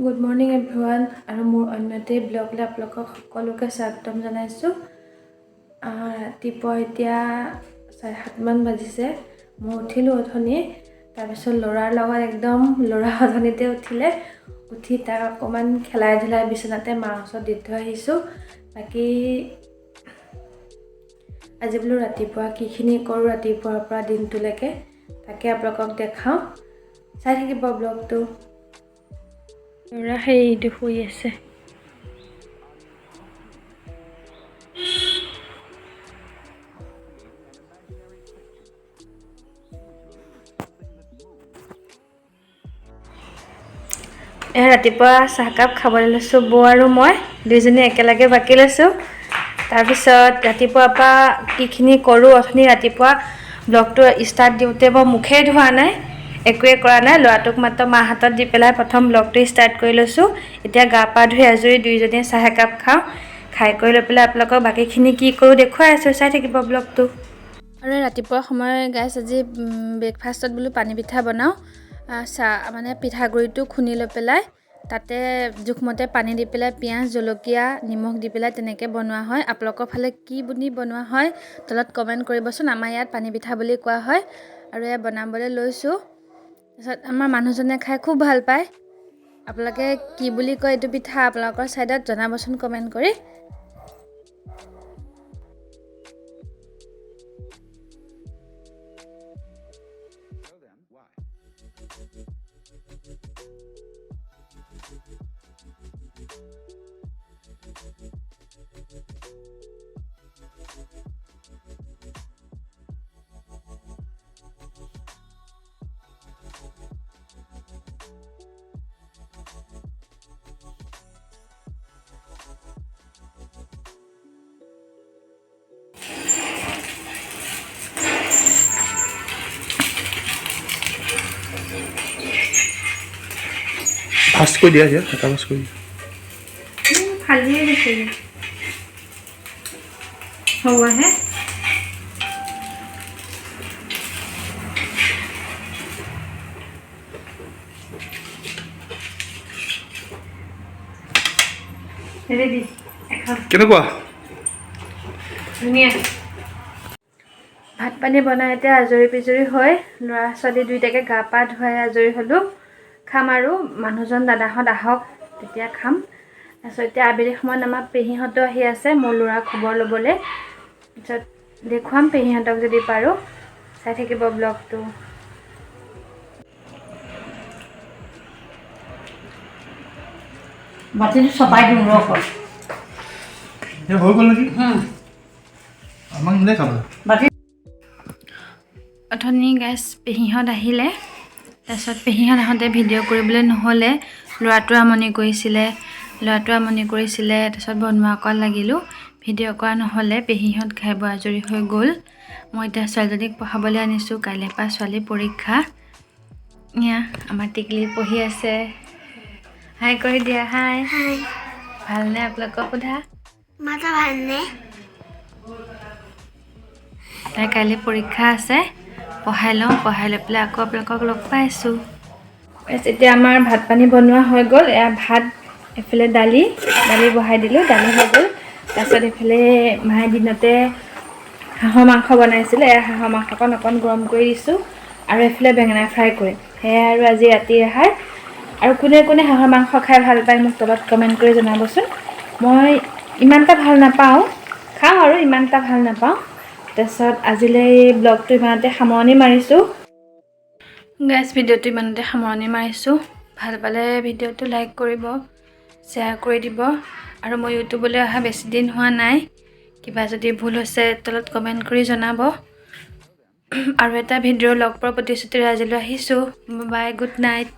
Good morning everyone, আৰু মোৰ অন্য এটি ব্লগলৈ আপোনালোকক সকলোকে স্বাগতম জনাইছোঁ। ৰাতিপুৱা এতিয়া 7:30মান বাজিছে। মই উঠিলোঁ অথনি, তাৰপিছত ল'ৰাৰ লগত একদম ল'ৰা অথনিতে উঠিলে, উঠি তাক অকণমান খেলাই ধুলাই বিচনাতে মাৰ ওচৰত দি থৈ আহিছোঁ। বাকী আজি বোলো ৰাতিপুৱা কিখিনি কৰোঁ ৰাতিপুৱাৰ পৰা দিনটোলৈকে তাকে আপোনালোকক দেখাওঁ, চাই থাকিব ব্লগটো। ল'ৰা সেইটো শুই আছে। ৰাতিপুৱা চাহকাপ খাবলৈ লৈছোঁ, বৌ আৰু মই দুইজনী একেলগে বাকি লৈছোঁ। তাৰপিছত ৰাতিপুৱাৰ পৰা কিখিনি কৰোঁ, অথনি ৰাতিপুৱা ব্লগটো ষ্টাৰ্ট দিওঁতে মই মুখেই ধোৱা নাই, একোৱে কৰা নাই, ল'ৰাটোক মাত্ৰ মাৰ হাতত দি পেলাই প্ৰথম ব্লগটো ষ্টাৰ্ট কৰি লৈছোঁ। এতিয়া গা পা ধুই আজৰি দুইজনীয়ে চাহ একাপ খাওঁ, খাই কৰি লৈ পেলাই আপোনালোকক বাকীখিনি কি কৰোঁ দেখুৱাই আছোঁ, চাই থাকিব ব্লগটো। আৰু ৰাতিপুৱা সময় গাইছ আজি ব্ৰেকফাষ্টত বোলো পানী পিঠা বনাওঁ। চাহ মানে পিঠাগুড়িটো খুন্দি লৈ পেলাই তাতে জোখমতে পানী দি পেলাই পিঁয়াজ জলকীয়া নিমখ দি পেলাই তেনেকৈ বনোৱা হয়। আপোনালোকৰ ফালে কি বুলি বনোৱা হয় তলত কমেণ্ট কৰিবচোন। আমাৰ ইয়াত পানী পিঠা বুলি কোৱা হয়। আৰু এয়া বনাবলৈ লৈছোঁ। তাৰপিছত আমাৰ মানুহজনে খাই খুব ভাল পায়। আপোনালোকে কি বুলি কয় এইটো পিঠা আপোনালোকৰ ছাইডত জনাবচোন কমেণ্ট কৰি। ফাষ্ট কৰি দিয়া, এটা ফাষ্ট কৰি দিয়া। ফালিয়ে দিছে হ'বহে। ৰেডি এখন। কেনেকুৱা ধুনীয়া। ভাত পানী বনাই এতিয়া আজৰি পিজৰি হৈ ল'ৰা ছোৱালী দুইটাকে গা পা ধুৱাই আজৰি হ'লোঁ। খাম আৰু মানুহজন দাদাহঁত আহক তেতিয়া খাম। তাৰপিছত এতিয়া আবেলি সময়ত আমাৰ পেহীহঁতো আহি আছে মোৰ ল'ৰাৰ খবৰ ল'বলৈ। তাৰপিছত দেখুৱাম পেহীহঁতক যদি পাৰোঁ, চাই থাকিব ব্লগটো। বাতিটো চপাই দিওঁ ৰখ। হৈ গ'ল নেকি? আমাক নিলে খাব। বাতি অথনি গাইছ পেহীহঁত আহিলে। তাৰপিছত পেহীহঁত আহোঁতে ভিডিঅ' কৰিবলৈ নহ'লে, ল'ৰাটোৱে আমনি কৰিছিলে, তাৰপিছত বনোৱা কৰা লাগিলোঁ, ভিডিঅ' কৰা নহ'লে। পেহীহঁত খাই বৈ আজৰি হৈ গ'ল। মই এতিয়া ছোৱালীজনীক পঢ়াবলৈ আনিছোঁ, কাইলৈৰ পৰা ছোৱালীৰ পৰীক্ষা। এয়া আমাৰ টিকলি পঢ়ি আছে। হাই কৰি দিয়া, হাই। ভালনে আপোনালোকক সোধা? ভালনে? তাই কাইলৈ পৰীক্ষা আছে, পঢ়াই লওঁ, পঢ়াই লৈ পেলাই আকৌ আপোনালোকক লগ পাইছোঁ। এতিয়া আমাৰ ভাত পানী বনোৱা হৈ গ'ল। এয়া ভাত, এইফালে দালি বহাই দিলোঁ, দালি হৈ গ'ল। তাৰপিছত এইফালে মায়ে দিনতে হাঁহৰ মাংস বনাইছিলে, এয়া হাঁহৰ মাংসকণ অকণ গৰম কৰি দিছোঁ। আৰু এইফালে বেঙেনা ফ্ৰাই কৰিম। সেয়াই আৰু আজি ৰাতিৰ আহাৰ। আৰু কোনে কোনে হাঁহৰ মাংস খাই ভাল পায় মোক তলত কমেণ্ট কৰি জনাবচোন। মই ইমান এটা ভাল নাপাওঁ, খাওঁ আৰু ইমান এটা ভাল নাপাওঁ। তাৰপিছত আজিলৈ ব্লগটো ইমানতে সামৰণি মাৰিছোঁ। গাইজ ভিডিঅ'টো ইমানতে সামৰণি মাৰিছোঁ। ভাল পালে ভিডিঅ'টো লাইক কৰিব, শ্বেয়াৰ কৰি দিব। আৰু মই ইউটিউবলৈ অহা বেছি দিন হোৱা নাই, কিবা যদি ভুল হৈছে তলত কমেণ্ট কৰি জনাব। আৰু এটা ভিডিঅ' লগ পোৱাৰ প্ৰতিশ্ৰুতিৰে আজিলৈ আহিছোঁ। Bye, good night.